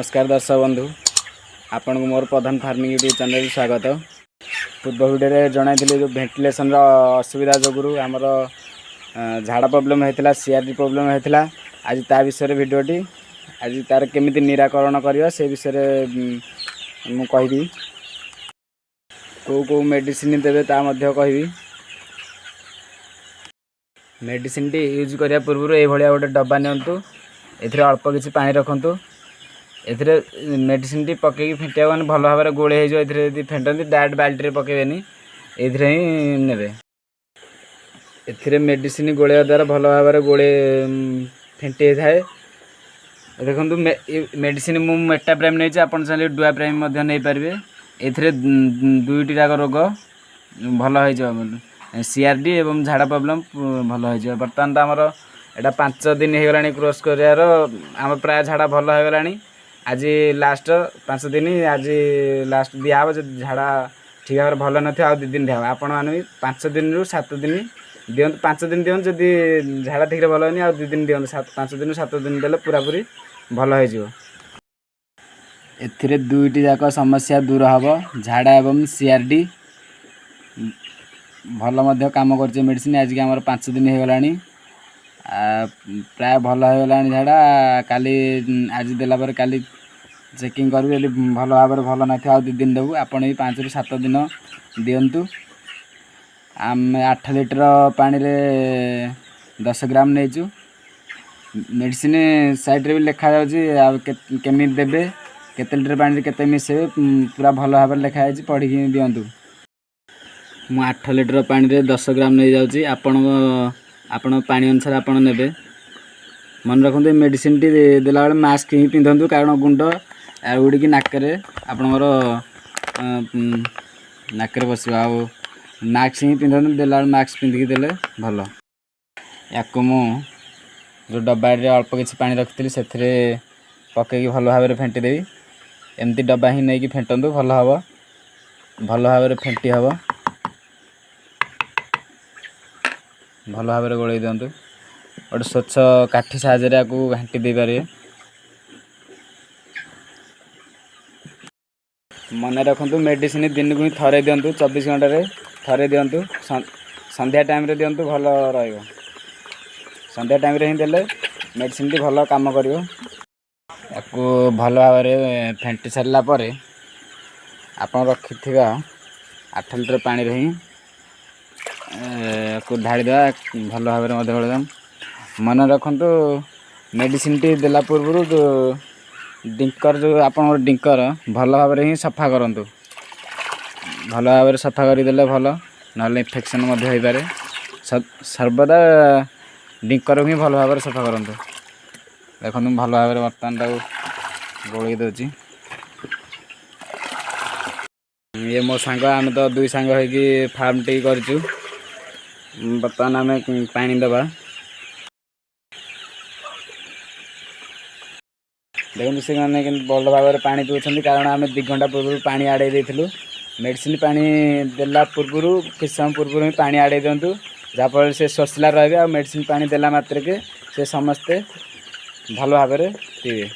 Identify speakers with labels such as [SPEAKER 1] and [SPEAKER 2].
[SPEAKER 1] ନମସ୍କାର ଦର୍ଶକ ବନ୍ଧୁ, ଆପଣଙ୍କୁ ମୋର ପ୍ରଧାନ ଫାର୍ମିଂ ୟୁଟ୍ୟୁବ୍ ଚ୍ୟାନେଲରେ ସ୍ୱାଗତ। ପୂର୍ବ ଭିଡ଼ିଓରେ ଜଣାଇଥିଲି, ଯେଉଁ ଭେଣ୍ଟିଲେସନର ଅସୁବିଧା ଯୋଗୁଁ ଆମର ଝାଡ଼ା ପ୍ରୋବ୍ଲେମ୍ ହେଇଥିଲା, ସିଆର୍ଡି ପ୍ରୋବ୍ଲେମ୍ ହେଇଥିଲା। ଆଜି ତା ବିଷୟରେ ଭିଡ଼ିଓଟି। ଆଜି ତାର କେମିତି ନିରାକରଣ କରିବା, ସେ ବିଷୟରେ ମୁଁ କହିବି। କେଉଁ କେଉଁ ମେଡ଼ିସିନ ଦେବେ, ତା ମଧ୍ୟ କହିବି। ମେଡ଼ିସିନଟି ୟୁଜ୍ କରିବା ପୂର୍ବରୁ ଏଇଭଳିଆ ଗୋଟେ ଡବା ନିଅନ୍ତୁ। ଏଥିରେ ଅଳ୍ପ କିଛି ପାଣି ରଖନ୍ତୁ। ଏଥିରେ ମେଡ଼ିସିନଟି ପକାଇକି ଫେଣ୍ଟିବାକୁ ମାନେ ଭଲ ଭାବରେ ଗୋଳେଇ ହେଇଯିବ। ଏଥିରେ ଯଦି ଫେଣ୍ଟନ୍ତି, ଡାଇରେକ୍ଟ ବାଲ୍ଟିରେ ପକାଇବେନି, ଏଇଥିରେ ହିଁ ନେବେ। ଏଥିରେ ମେଡ଼ିସିନ ଗୋଳେଇବା ଦ୍ୱାରା ଭଲ ଭାବରେ ଗୋଳେଇ ଫେଣ୍ଟି ହେଇଥାଏ। ଦେଖନ୍ତୁ, ମେଡ଼ିସିନ ମୁଁ ମେଟା ପ୍ରାଇମ୍ ନେଇଛି, ଆପଣ ଚାହିଁଲେ ଡୁଆ ପ୍ରାଇମ୍ ମଧ୍ୟ ନେଇପାରିବେ। ଏଥିରେ ଦୁଇଟି ଯାକ ରୋଗ ଭଲ ହେଇଯିବ, ସିଆର୍ଡି ଏବଂ ଝାଡ଼ା ପ୍ରୋବ୍ଲେମ୍ ଭଲ ହେଇଯିବ। ବର୍ତ୍ତମାନ ତ ଆମର ଏଇଟା 5 ଦିନ ହେଇଗଲାଣି କୋର୍ସ କରିବାର। ଆମର ପ୍ରାୟ ଝାଡ଼ା ଭଲ ହେଇଗଲାଣି। ଆଜି ଲାଷ୍ଟ 5 ଦିନ, ଆଜି ଲାଷ୍ଟ ଦିଆହେବ। ଯଦି ଝାଡ଼ା ଠିକ୍ ଭାବରେ ଭଲ ନଥିବ, ଆଉ 2 ଦିନ ଦିଆହେବ। ଆପଣମାନେ ବି 5 ଦିନରୁ 7 ଦିନ ଦିଅନ୍ତୁ। 5 ଦିନ ଦିଅନ୍ତୁ, ଯଦି ଝାଡ଼ା ଠିକ୍ରେ ଭଲ ହେଇନି, ଆଉ 2 ଦିନ ଦିଅନ୍ତୁ। 5 ଦିନରୁ 7 ଦିନ ଦେଲେ ପୁରାପୁରି ଭଲ ହେଇଯିବ। ଏଥିରେ ଦୁଇଟି ଯାକ ସମସ୍ୟା ଦୂର ହେବ, ଝାଡ଼ା ଏବଂ ସିଆର୍ଡି। ଭଲ ମଧ୍ୟ କାମ କରୁଛି ମେଡ଼ିସିନ। ଆଜିକି ଆମର 5 ଦିନ ହେଇଗଲାଣି, ପ୍ରାୟ ଭଲ ହେଇଗଲାଣି ଝାଡ଼ା। କାଲି, ଆଜି ଦେଲା ପରେ କାଲି ଚେକିଂ କରିବୁ। ଯଦି ଭଲ ଭାବରେ ଭଲ ନଥିବ, ଆଉ 2 ଦିନ ଦେବୁ। ଆପଣ ବି 5ରୁ 7 ଦିନ ଦିଅନ୍ତୁ। ଆମେ 8 ଲିଟର ପାଣିରେ 10 ଗ୍ରାମ ନେଇଛୁ। ମେଡ଼ିସିନ ସାଇଡ଼୍ରେ ବି ଲେଖାଯାଉଛି, ଆଉ କେମିତି ଦେବେ, କେତେ ଲିଟର ପାଣିରେ କେତେ ମିଶାଇବେ, ପୁରା ଭଲ ଭାବରେ ଲେଖା ହେଇଛି, ପଢ଼ିକି ଦିଅନ୍ତୁ। ମୁଁ 8 ଲିଟର ପାଣିରେ 10 ଗ୍ରାମ ନେଇଯାଉଛି। ଆପଣଙ୍କ ଆପଣଙ୍କ ପାଣି ଅନୁସାରେ ଆପଣ ନେବେ। ମନେ ରଖନ୍ତୁ, ଏ ମେଡ଼ିସିନଟି ଦେଲାବେଳେ ମାସ୍କ ହିଁ ପିନ୍ଧନ୍ତୁ, କାରଣ ଗୁଣ୍ଡ ଆଉ ଉଡ଼ିକି ନାକରେ, ଆପଣଙ୍କର ନାକରେ ବସିବ। ଆଉ ମାସ୍କ ହିଁ ପିନ୍ଧନ୍ତୁ। ଦେଲାବେଳେ ମାସ୍କ ପିନ୍ଧିକି ଦେଲେ ଭଲ। ୟାକୁ ମୁଁ ଯେଉଁ ଡବାରେ ଅଳ୍ପ କିଛି ପାଣି ରଖିଥିଲି, ସେଥିରେ ପକାଇକି ଭଲ ଭାବରେ ଫେଣ୍ଟି ଦେବି। ଏମିତି ଡବା ହିଁ ନେଇକି ଫେଣ୍ଟନ୍ତୁ, ଭଲ ହେବ, ଭଲ ଭାବରେ ଫେଣ୍ଟି ହେବ। ଭଲ ଭାବରେ ଗୋଳେଇ ଦିଅନ୍ତୁ। ଗୋଟେ ସ୍ୱଚ୍ଛ କାଠି ସାହାଯ୍ୟରେ ୟାକୁ ଘାଣ୍ଟି ଦେଇପାରିବେ। ମନେ ରଖନ୍ତୁ, ମେଡ଼ିସିନ ଦିନକୁ ହିଁ ଥରେ ଦିଅନ୍ତୁ, 24 ଘଣ୍ଟାରେ ଥରେ ଦିଅନ୍ତୁ। ସନ୍ଧ୍ୟା ଟାଇମ୍ରେ ଦିଅନ୍ତୁ, ଭଲ ରହିବ। ସନ୍ଧ୍ୟା ଟାଇମ୍ରେ ହିଁ ଦେଲେ ମେଡ଼ିସିନଟି ଭଲ କାମ କରିବ। ତାକୁ ଭଲ ଭାବରେ ଫେଣ୍ଟି ସାରିଲା ପରେ ଆପଣ ରଖିଥିବା 8 ଲିଟର ପାଣିରେ ହିଁ ୟାକୁ ଢାଳିଦେବା। ଭଲ ଭାବରେ ମଧ୍ୟ ଗୋଳେଇଦେବା। ମନେ ରଖନ୍ତୁ, ମେଡ଼ିସିନଟି ଦେଲା ପୂର୍ବରୁ ଡିଙ୍କର, ଯେଉଁ ଆପଣଙ୍କର ଡିଙ୍କର, ଭଲ ଭାବରେ ହିଁ ସଫା କରନ୍ତୁ। ଭଲ ଭାବରେ ସଫା କରିଦେଲେ ଭଲ, ନହେଲେ ଇନଫେକ୍ସନ୍ ମଧ୍ୟ ହୋଇପାରେ। ସର୍ବଦା ଡିଙ୍କରକୁ ହିଁ ଭଲ ଭାବରେ ସଫା କରନ୍ତୁ। ଦେଖନ୍ତୁ, ମୁଁ ଭଲ ଭାବରେ ବର୍ତ୍ତମାନ ତାକୁ ଗୋଳେଇ ଦେଉଛି। ଇଏ ମୋ ସାଙ୍ଗ, ଆମେ ତ ଦୁଇ ସାଙ୍ଗ ହେଇକି ଫାର୍ମଟି କରିଛୁ। ବର୍ତ୍ତମାନ ଆମେ ପାଣି ଦେବା। ଦେଖନ୍ତୁ, ସେମାନେ କେମିତି ଭଲ ଭାବରେ ପାଣି ପିଉଛନ୍ତି, କାରଣ ଆମେ 2 ଘଣ୍ଟା ପୂର୍ବରୁ ପାଣି ଆଡ଼େଇ ଦେଇଥିଲୁ। ମେଡ଼ିସିନ ପାଣି ଦେଲା ପୂର୍ବରୁ, କିଛି ସମୟ ପୂର୍ବରୁ ହିଁ ପାଣି ଆଡ଼େଇ ଦିଅନ୍ତୁ, ଯାହାଫଳରେ ସେ ଶୋଷିଲା ରହିବେ ଆଉ ମେଡ଼ିସିନ ପାଣି ଦେଲା ମାତ୍ରକେ ସେ ସମସ୍ତେ ଭଲ ଭାବରେ ପିଇବେ।